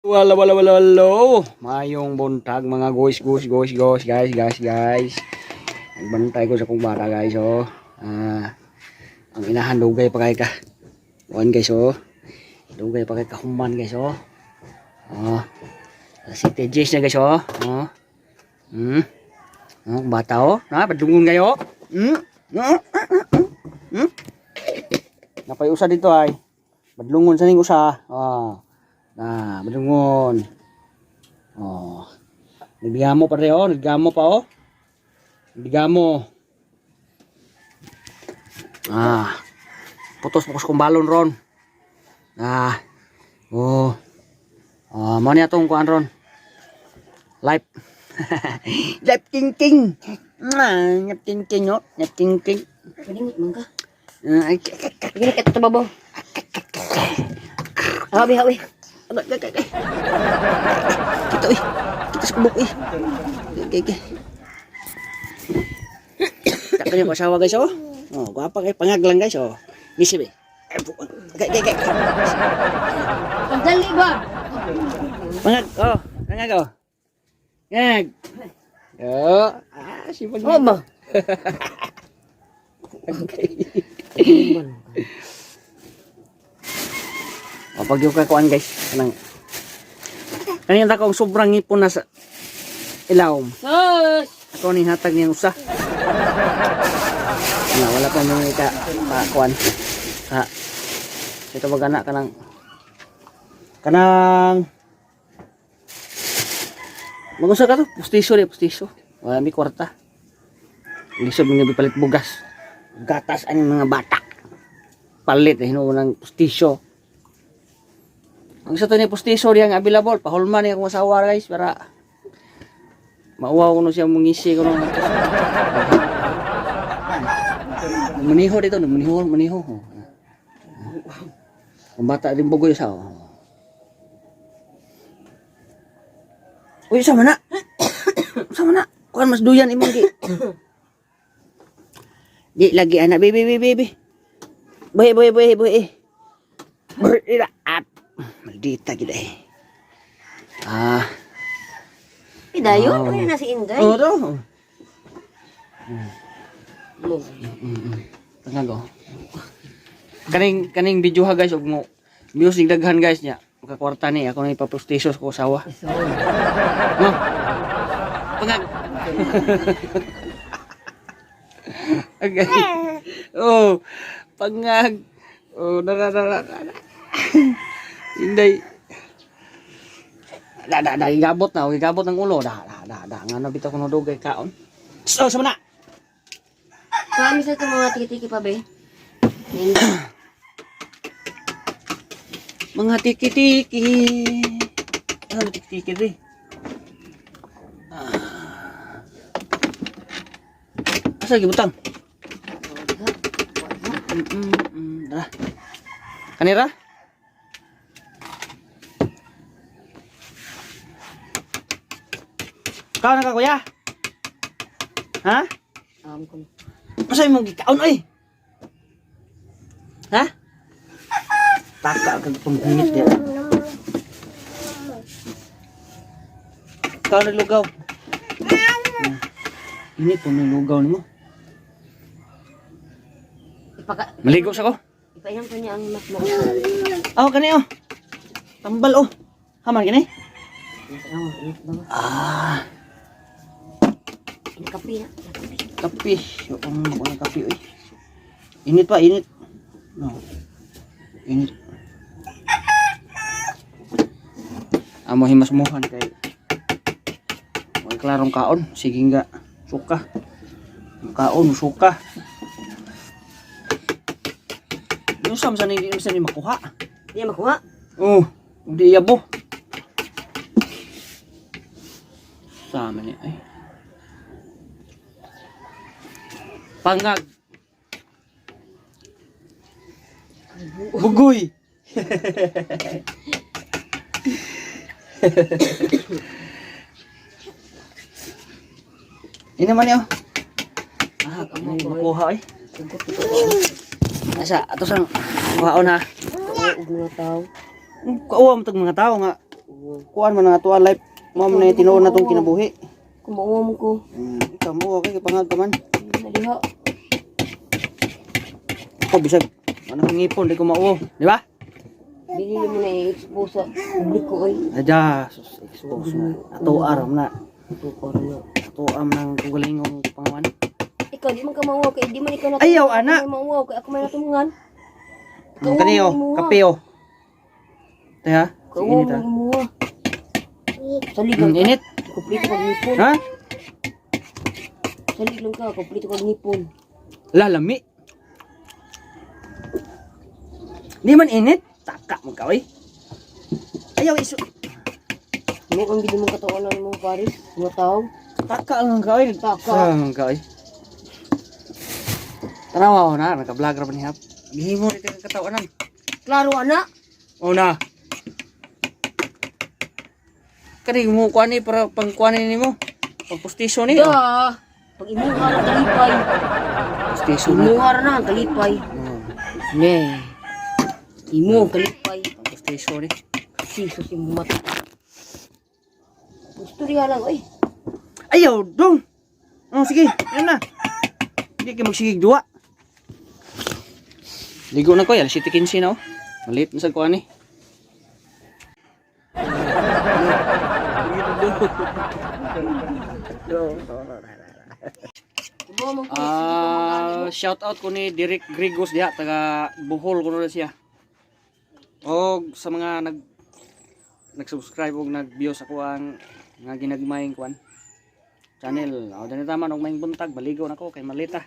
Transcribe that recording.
Wala, wala, wala, wala. Mayong buntag, mga guys, guys, guys, guys, guys, guys, guys. Nagbantay ko sa kong bata, guys, oh. Ah, ang inahan, dugay pa kay ka. Kuan, guys, oh. Dugay pa kay kahuman, guys, oh. Oh. Si TJs na, guys, oh. Oh. Oh, bata, oh. Na, padungon kayo. Hmm. Napay usa dito ay. Badlungon sa ning usa. Ah. Na, badlungon. Oh. Nagbigamo pa rin, oh. Nagbigamo pa, oh. Nagbigamo. Ah. Putos pukos kong balon ron. Ah. Oh. Ah, mo niya tong kuan ron. Life. Life king king. Ah, nyap king king, oh. Nyap king king. Palingot man ka. Ah, ay, Sige na kita babaw. Habi habi. Ay, ay, ay, ay. Kita, uy. Kita sa kubok, uy. Okay, okay. Tak kanya ko asawa, guys, oh. Oh, gwapa kay pangag lang, guys, oh. Ngisi, be. Ay, okay, okay, okay. Pagdali ba? Pangag, oh. Pangag, oh. Pangag. Oh, ah, si pangag. Oh ba? Okay. O, pag yung kakuan, guys, kanang kanina ta kong sobrang ngipon na sa ilawom. Sus! Ako ni hatag niyang usa. Wala, wala pa mga ka pa kuan. Ha. Ito ba gana kanang kanang Magusa ka to, pustiso rin, pustiso. Wala mi kwarta. Lisod mga bipalit bugas. Gatas ang mga bata. Palit eh, hinuon ng pustiso. Ang isa to ni pustiso diyang available, pahulman niya akong asawa, guys, para mauwaw ko no siya mangisi ko no. Maniho dito, maniho, maniho. Oh. Ang bata din bugoy sa. Oh. Uy, sama na. Sama na. Kuan mas duyan imong gi. Di lagi anak baby baby baby. Boy boy boy boy. Boy ira up. Maldita gid eh. Ah, Pidayon, Oh. oh. Na si Inday. Oh, to. Mo. Tangag oh. Kaning kaning video ha, guys, ug mo music daghan, guys, niya. Makakwarta ni ako na ipaprostiso sa ko asawa. No. Pangag. Okay. Oh, pangag. Oh, dara dara dara. Inday. Da da da gigabot na, oh, gigabot ng ulo. Da da da da ngano bitaw kuno dugay kaon. So, sama na. Kami sa itong mga tiki-tiki pa be. Inday. Mga tiki-tiki. Ano tiki-tiki di? Ah. Asa gibutang? Dara. Kanira? Kaon na ka, kuya? Ha? Ko. Asa imong gikaon oy? Ha? Taka kag panghungit diya. Kaon na lugaw. Init po ng lugaw nimo. Ipaka Maligo sa ko. Ipainom ko niya ang mas mo. Oh, kani oh. Tambal oh. Haman kani? Oh, init ba? Ah, Ini kape na. Kape. Kape. Yung mga kape oy. Init pa, init. No. Init. Amo himasmuhan kay way klarong kaon, sige nga suka. Ang kaon suka. Yung sa ni sa ni makuha. Hindi niya makuha. Oh, hindi yabo. Sama niya ay. Pangag. Bugoy. Ini naman niyo. Ah, kamo makuha ay. Asa ato sang kuhaon ha. Og mga tao. Kauwa mo tag mga tao nga. Kuan man nga tuwa life. Mao man na tinuod na tong kinabuhi. Kumuha mo ko. Ikaw mo okay kay pangag ka man. Naliha. Ako bisag ano kong ngipon di ko mauo, di ba? Dili mo na i-expose sa publiko oy. Adya, sus, expose na. Ato aram na. Tukor na. Ato am ng kugalingong pangawan. Ikaw di man ka mauwaw kay di man ikaw na. Ayaw, ana. May mauwaw kay ako may natungan. Ang kani oh, kape oh. Teha, sige Kauwaw init mo ha. imuha. Salig lang ka. Init. Kompleto kag ngipon. Ha? Salig lang ka, kompleto kag ngipon. Lalami. Di man init. Taka mo ka oy. Ayaw iso. Mo ang gid mong katawanan mo Paris, mga tao. Taka lang ka oy. Taka. Lang ka oy. Tanawa ko na, naka-vlog ra ba ni hap. Gihimo ni ka katawanan. Klaro ana. O na. Kani mo kuan ni para pangkuan ni mo. Pagpostisyo ni. Oh. Da. Pag imuha ra kalipay. Postisyo na. Imuha ra na ang kalipay. Oh, Ne. Imo ang kalipay. pangpostisyo ni. Jesus yung mata. Istorya lang oy. Ayaw dong. Oh, sige, yan na. Hindi ka magsigig duwa. Ligo na ko, alas 7:15 na oh. Malit na sa kuan ni. Ibo mo ko. Ah, shout out ko ni Derek Grigos diha taga Bohol kuno na siya. Og sa mga nag-subscribe og nag-view sa kuang nga ginagmayng kuan channel. O dani taman og maayong buntag, baligo na ko kay malita.